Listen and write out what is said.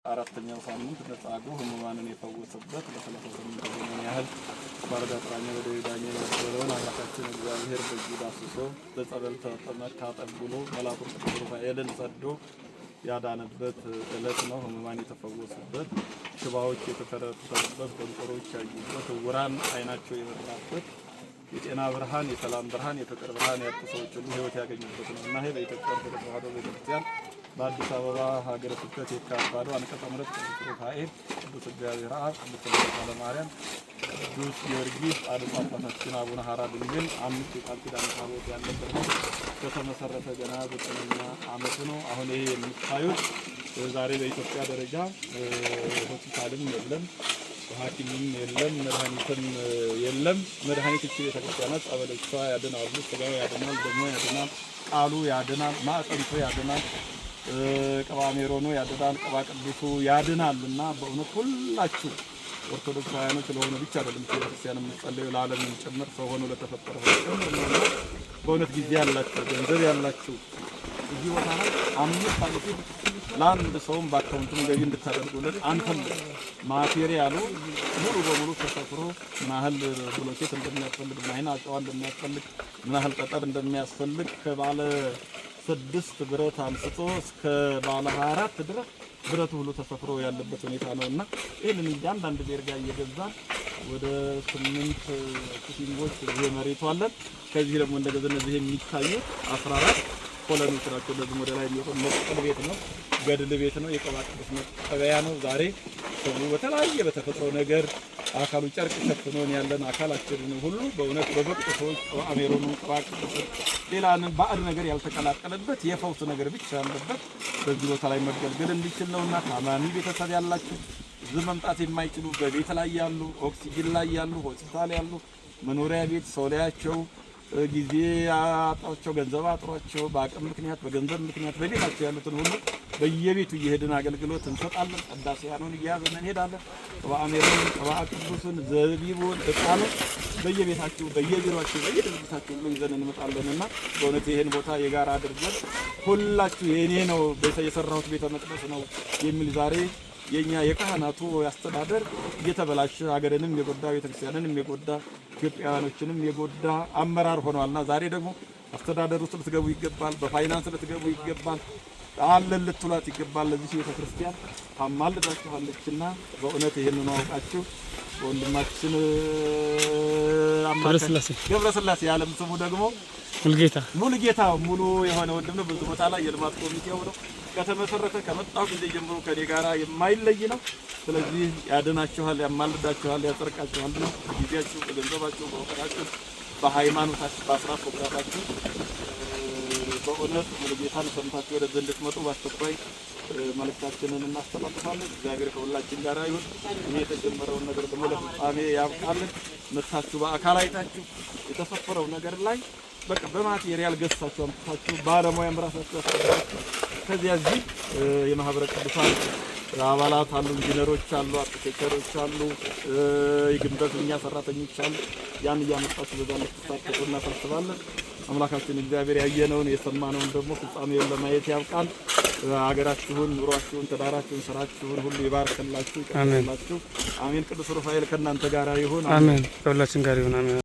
አራተኛው ሳምንት መጻጉዕ ሕሙማንን የፈወሰበት፣ ለ38 ዘመን ያህል በአልጋ ቁራኛ በደዌ ዳኛ የነበረውን አምላካችን እግዚአብሔር በእጁ ዳስሶ በጸበል ተጠመቅ ታጠብ ብሎ መልአኩን ቅዱስ ሩፋኤልን ሰዶ ያዳነበት ዕለት ነው። ሕሙማን የተፈወሱበት፣ ሽባዎች የተተረተሩበት፣ ደንቆሮች ያዩበት፣ ዕውራን ዓይናቸው የበራበት፣ የጤና ብርሃን፣ የሰላም ብርሃን፣ የፍቅር ብርሃን ያጡ ሰዎች ሁሉ ሕይወት ያገኙበት ነው እና ይሄ በኢትዮጵያ ኦርቶዶክስ ተዋሕዶ ቤተክርስቲያን በአዲስ አበባ ሀገረ ስብከት የካ አባዶ አንቀጸ ምሕረት ቅዱስ ሩፋኤል፣ ቅዱስ እግዚአብሔር አብ፣ ቅዱስ ልደታ ለማርያም፣ ቅዱስ ጊዮርጊስ፣ ጻድቁ አባታችን አቡነ ሐራ ድንግል አምስት የቃል ኪዳን ታቦት ያለበት ነው። ከተመሰረተ ገና 9ኛ ዓመቱ ነው። አሁን ይሄ የምታዩት ዛሬ በኢትዮጵያ ደረጃ ሆስፒታልም የለም፣ ሐኪምም የለም፣ መድኃኒትም የለም። መድኃኒት እቺ ቤተክርስቲያናት ጸበሎቿ ያድናሉ፣ ስጋው ያድናል፣ ደሞ ያድናል፣ ቃሉ ያድናል፣ ማዕጠንቱ ያድናል፣ ቅባ ሜሮኑ ያድናል፣ ቅባ ቅዱሱ ያድናል። እና በእውነት ሁላችሁ ኦርቶዶክሳውያኖች ለሆኑ ብቻ አይደለም ቤተክርስቲያን የምንጸልየው፣ ለዓለምም ጭምር፣ ሰው ሆኖ ለተፈጠረ ጭምር ነውና በእውነት ጊዜ ያላችሁ፣ ገንዘብ ያላችሁ እዚህ ቦታ ላይ 5 ሳንቲም ለአንድ ሰውም በአካውንቱም ገቢ እንድታደርጉልን አንፈልግም። ማቴሪያሉ ሙሉ በሙሉ ተሰፍሮ ምን ያህል ብሎኬት እንደሚያስፈልግ፣ ምን ያህል አሸዋ እንደሚያስፈልግ፣ ምን ያህል ጠጠር እንደሚያስፈልግ ከባለ 6 ብረት አንስቶ እስከ ባለ 24 ድረስ ብረቱ ሁሉ ተሰፍሮ ያለበት ሁኔታ ነውና ይህንን እያንዳንድ ቤርጋ እየገዛን ወደ 8 footing ኦች እዚህ መሬቱ አለን። ከዚህ ደግሞ እንደገና እነዚህ የሚታዩት 14 column ኦች ናቸው። እንደዚህ ወደ ላይ የሚወጡ መስቀል ቤት ነው፣ ገድል ቤት ነው፣ የቅባ ቅዱስ መቀበያ ነው። ዛሬ ሰው በተለያየ በተፈጥሮ ነገር አካሉ ጨርቅ ሸፍኖን ያለን አካላችንን ሁሉ በእውነት በበቁ ሰዎች ቅባ ሜሮኑን፣ ቅባ ቅዱስን፣ ሌላንን ባዕድ ነገር ያልተቀላቀለበት የፈውስ ነገር ብቻ ያለበት በዚህ ቦታ ላይ መገልገል እንዲችል ነውና ታማሚ ቤተሰብ ያላችሁ፣ እዚህ መምጣት የማይችሉ፣ በቤት ላይ ያሉ፣ ኦክሲጅን ላይ ያሉ፣ ሆስፒታል ያሉ፣ መኖሪያ ቤት ሰው ላያቸው ጊዜ አጥሯቸው፣ ገንዘብ አጥሯቸው፣ በአቅም ምክንያት በገንዘብ ምክንያት በቤታቸው ያሉትን ሁሉ በየቤቱ እየሄድን አገልግሎት እንሰጣለን። ቅዳሴያኑን እየያዝን እንሄዳለን። ቅባ ሜሮን፣ ቅባ ቅዱስን፣ ዘቢቡን፣ ዕጣኑን በየቤታችሁ፣ በየቢሮአችሁ፣ በየድርጅታችሁ ሁሉ ይዘን እንመጣለንና በእውነት ይህን ቦታ የጋራ አድርገን ሁላችሁ የኔ ነው፣ የሰራሁት ቤተ መቅደስ ነው የሚል ዛሬ የኛ የካህናቱ አስተዳደር እየተበላሸ ሀገርንም የጎዳ፣ ቤተክርስቲያንንም የጎዳ፣ ኢትዮጵያውያኖችንም የጎዳ አመራር ሆኗልና ዛሬ ደግሞ አስተዳደር ውስጥ ልትገቡ ይገባል። በፋይናንስ ልትገቡ ይገባል። አለን ልትሏት ይገባል። ለዚህ ቤተክርስቲያን ታማልዳችኋለችና በእውነት ይህንን አውቃችሁ ወንድማችን ገብረስላሴ የዓለም ስሙ ደግሞ ሙሉጌታ፣ ሙሉጌታ ሙሉ የሆነ ወንድም ነው። ብዙ ቦታ ላይ የልማት ኮሚቴው ነው። ከተመሰረተ ከመጣሁ ጊዜ ጀምሮ ከኔ ጋራ የማይለይ ነው። ስለዚህ ያድናችኋል፣ ያማልዳችኋል፣ ያጸድቃችኋል ነው። በጊዜያችሁ፣ በገንዘባችሁ፣ በእውቀታችሁ፣ በሃይማኖታችሁ፣ በአስራት በኩራታችሁ በእውነት ሙሉጌታን ሰምታችሁ ወደዚህ እንድትመጡ በአስቸኳይ መልእክታችንን እናስተላልፋለን። እግዚአብሔር ከሁላችን ጋር ይሁን። ይሄ የተጀመረውን ነገር ደግሞ ለፍጻሜ ያብቃልን። መጥታችሁ በአካል አይታችሁ የተሰፈረው ነገር ላይ በቃ በማቴሪያል ገዝታችሁ አምጥታችሁ ባለሙያም ራሳችሁ ያስገባችሁ ከዚያ እዚህ የማህበረ ቅዱሳን አባላት አሉ፣ ኢንጂነሮች አሉ፣ አርኪቴክተሮች አሉ፣ የግንበተኛ ሰራተኞች አሉ። ያን እያመጣችሁ በዛ እንድትሳተፉ እናሳስባለን። አምላካችን እግዚአብሔር ያየነውን የሰማነውን ደግሞ ፍጻሜውን ለማየት ያብቃን። ሀገራችሁን፣ ኑሯችሁን፣ ትዳራችሁን፣ ስራችሁን ሁሉ ይባርክላችሁ፣ ይቀድስላችሁ። አሜን። ቅዱስ ሩፋኤል ከእናንተ ጋር ይሁን። አሜን። ከሁላችን ጋር ይሁን። አሜን።